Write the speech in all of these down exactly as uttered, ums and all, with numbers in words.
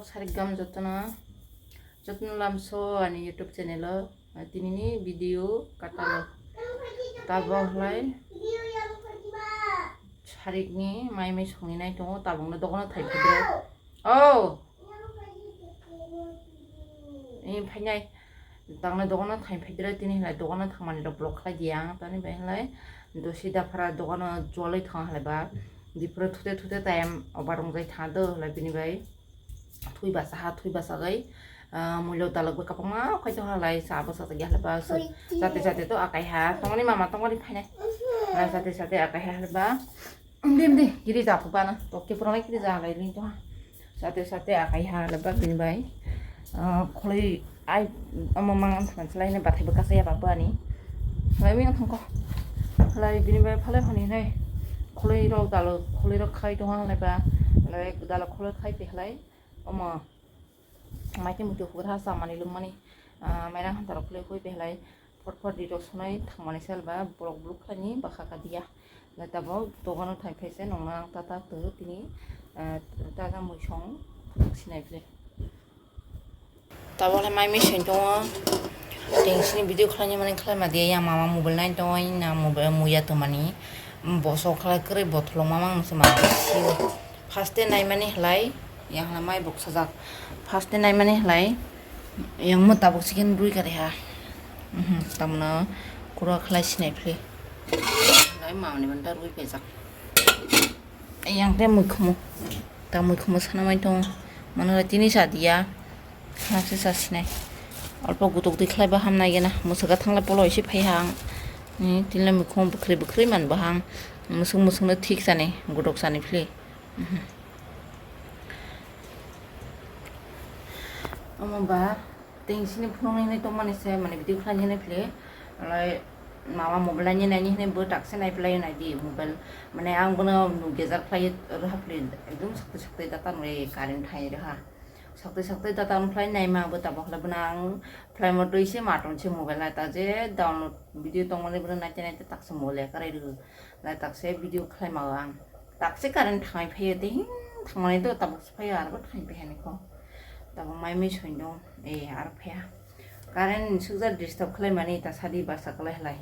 Sarigam jotono, jotono lamso ani YouTube channel o, ah, tinini video katalo. Tabo halai sarikni mai mai songni nai tongo, tabukno dogano thai phidre. Oh! Ee, phainai. Tangna dogano thai phidre, tini halai dogano thangmani rok block khlai di ang, tani bai halai dosi daphara dogano chualai thang halai ba. Dipura thute thute time obar wngjai tha do halai bini bai. Thui basa ha, thui basa gai, ah, muilo dalok bai kwbangma khai tong halai, sa bwsa tagi halai ba, so, jate jate to akai ha, tongmani mama tongmani phainai. Ah, jate jate akai ha halai ba. Dim di, giri ja phu bana, to ke pura giri ja halai ling to ha. Jate jate akai ha halai ba bini bai. Ah, kholoi ai, ama mang am than chalai ne bathai bwkha saya ba bani. Halai wi thang ko. Halai bini bai phalai honi nai. Kholoi rok dalok, kholoi rok khai tong halai ba. Halai dalok kholoi khai pe halai. Omo, maitwi muitu hugra samani lwmani, ah, mairang hantarok khlai hui behlai phot phot rirok sonai thangmani sel ba borok buluk khlaini bwkha kadiya. Lai tabok dogano thai phaise nongna ang tata twi tini, ah, taja muisong sinai phle. Tabok le mai mising tongo. Tengsini video khlaini mani khlai ma diya, yang mama mobile nai tongo, yang na mobile muya tongmani. Bosok khlai kwrwi botholong mamang se ma sio. First day naimani halai, yang halai mai bok sajak. First day naimani halai, yang mo tabok chicken rui kari ha. Mhm, tamno kura khlai sinai phli. Lai mamani banta rui pejak. Yang te mui khumu. Ta mui khumu sana mai tong. Mano tini sa diya. Hapse sa sinai. Alpo gutuk di khlai ba ham nai gena. Musuka thang le polo isi phai hang. Ni tinle mui khumu bukhri bukhri man ba hang. Musuk musuk no thik sani, gutuk sani phli. Mhm. Omo ba, tengsini phunuknwi hinwi tongmani se, mane, video khlainani phile, alai mama mobile lainani hinwi bo taksa naiplai naidi mobile, mane, ang bono nukya jar khlai rwha phile, ekdom sakti sakti data nwi current thai rwha. Sakti sakti data nukhlai naima bo tabok khlai bono ang phlaimo twi se maton se mobile nai ta je download video tongmani bono naite naite taksa mobile ya karai rw. Lai taksa video khlai ma ang. Taksa current thangwi phaiyo tei hing thangmani do tabok se phaiyo aro bo thangwi phaiya ni kho. Tabok mai mui soino, eh, aro phaiya. Current ni sukjak disturb khlai mani ta sadi basa kwlai halai.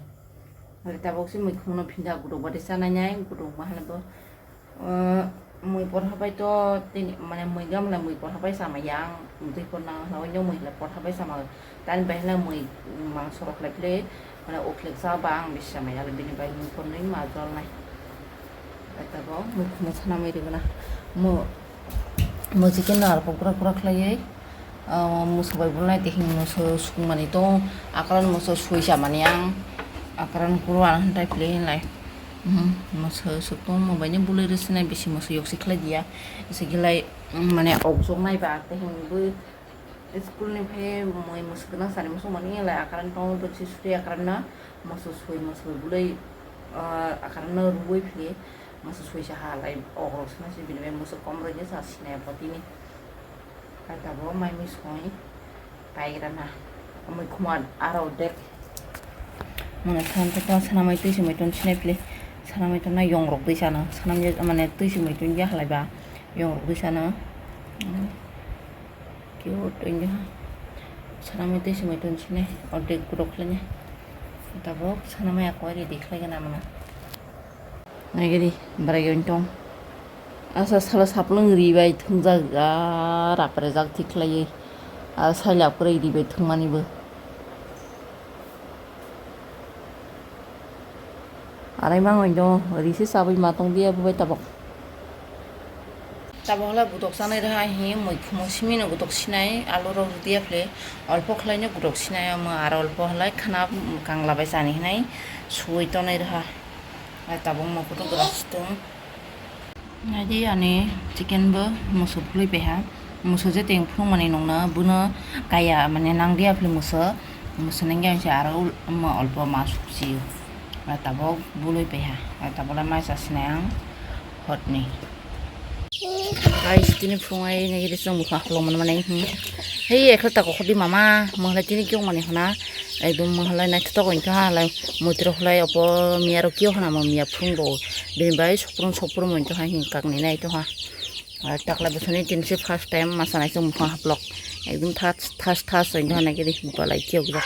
Tabok se mui khumno phinda gutuk bade chanai nai gutuk ma halai bo. Eh, mui porha bai to tini mane mui gamla mui porha bai sama yang twi porna halai no mui porha bai sama. Tani bai hala mui mangso rok lai phile, mane, uklek cha ba ang bisi sama ya, bini bai mui pornoi ma jol nai. Bai tabok mui khumui sana mai rwgwna. Mo, mo chicken no arpok gura gura khlaiwi, ah, musu bai bulnai tei hing musu sukmani tong, akran musu sui samani ang, akran kuru ang hintai phile hinlai. Mhm, musu suk tong mo bai ni bulai rwsinai bisi musu yoksi khlai diya. Isi gilai, mm, mane, ok jok nai ba tei hing bui. School ni phe mui mwswk gwnang sani muchung mani lai akaran tongo, bwsi suri akaran no musu sui musu bwlwi, ah, akaran no rwui phili musu sui sa ha lai, okrok sina si bini bai musu kom rwini sa sinai pho tini. Hai tabok mai mui soi pai rana mui khuma aro dek. Mane than to than sana mai twi si mai ton sinai phili sana mai ton na yong rok twi sana sana mai mane twi si mai ton ya halai ba yong rok twi sana. Cute wngya. Sanamwi tei swmai tong sini, ordek gurok khlaina. Tabok sanamai ako ready khlaigana mano. Naigadi, barai tong. Asa salo saplung ri bai thwngjak, ah, raprejak thik khlaiwi. Ah, sailap kwrwi ri bai thwngmani bo. Arai mangoi do, risi sabui ma tong dia bubai tabok. Tabok hala gutok sanai raha hi, mui khumo simi no gutok sinai, alu rok rwdiya phle, olpo khlai no gutok sinai, omo aro olpo halai khana kangla bai chani hinai, sui tonai raha. Ai tabok mo kutuk gra situng. Naidi ani chicken bo musu phulwi paiha. Musu je teng phulwng mani nungna bono kaya mane nangriya phili musu. Musu nangya se aro ul-, omo olpo ma suksi. Tabok bulwi paiha. Tabok lai mai chasi nai ang hotni. Guys, tini phulwng ai nai ri chwng bwkha khulum mani mani. Hei ekho tako khodi mama, mangla tini kyung mani hona. Ekdom halai naithotok wngkha halai muitrok halai opo miya rok kio hwnamo miya phung bo bini bai soprum soprum wngkha hai kakni naitokha. Ar takla bwsani tinsi first time ma sanai se mukhang haplok. Ekdom thas, thas, thas hoino hwnai khe balai kiyokjak.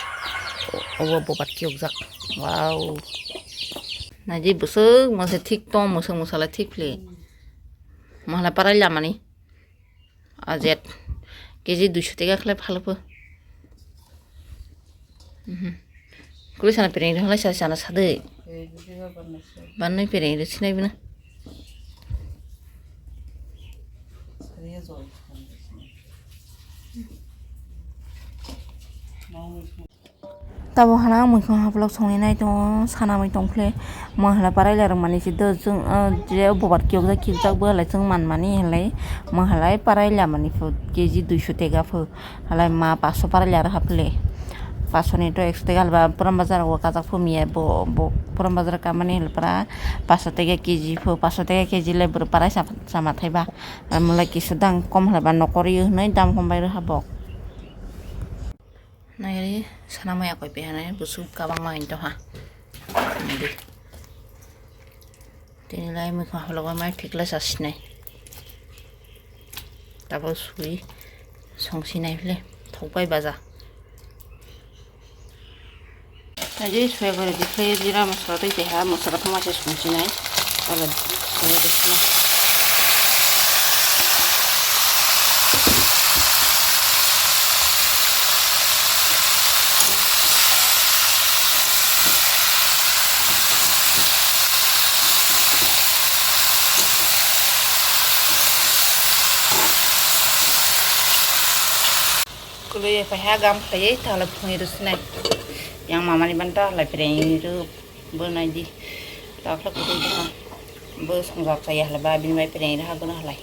Obo bobat kiyokjak. Wow. Naidi bwswk mose thik tong, mose mosala thik phli. Mahala parai lamani. Ajet. K G duiso tega khlai phalpho. Mhm. Kuli sana pereng rwng lai sa sana sadoi. Bannai pereng rw sinai bina. Tabo hana ang muikhwng haplok songwi nai tongo, sanamwi tongphle. Mahala parai larwk mani se do chwng, ah, je bobar kiyokjak kiyokjak bo halai chwng manmani halai. Mahalai parai lamani pho K G duiso tega pho. Halai ma paso parai larwk haphle. Paso ni to ekso tega halba puran bazar o kajak pho miya bo, bo puran bazar kamani halpra paso tega K G pho, paso tega K G le bwrwi parai sa, sama thaiba. Amulai kisu dang kom halba nokori hwnwi dam hom bai rw habok. Nairi sana maya koi pe hanai busu kabang ma into ha. Naidi. Tini lai mui kha holo mai thik lai sa sinai. Tabo sui song sinai le thok bai baja. Naidi soya gore di khe jira masala tei keha masala thoma se song sinai. Tabo soya gore. Kwlwi ya paiha gam khlaiwi thala phungi rw sinai. Yang mamani ban ta halai pereng rw bo naidi. Takla kwlwi ha. Bo songjak chaya halai ba bini bai pereng rw ha gono halai.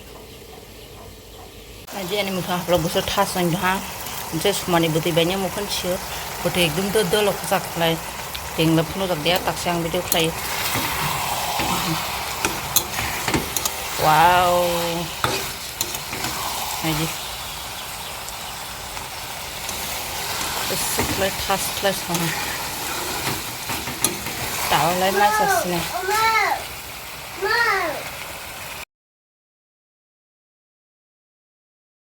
Naidi ani mukha haplo buso thas nang ha. Je sumani bwtwi bai ne mukhan sio. Bwtwi ekdum dol dol khajak khlai. Tengla phunujak dia taksa ang video khlai. Wow. Naidi. Khlai thas khlai song. Tao lai ma sa sini.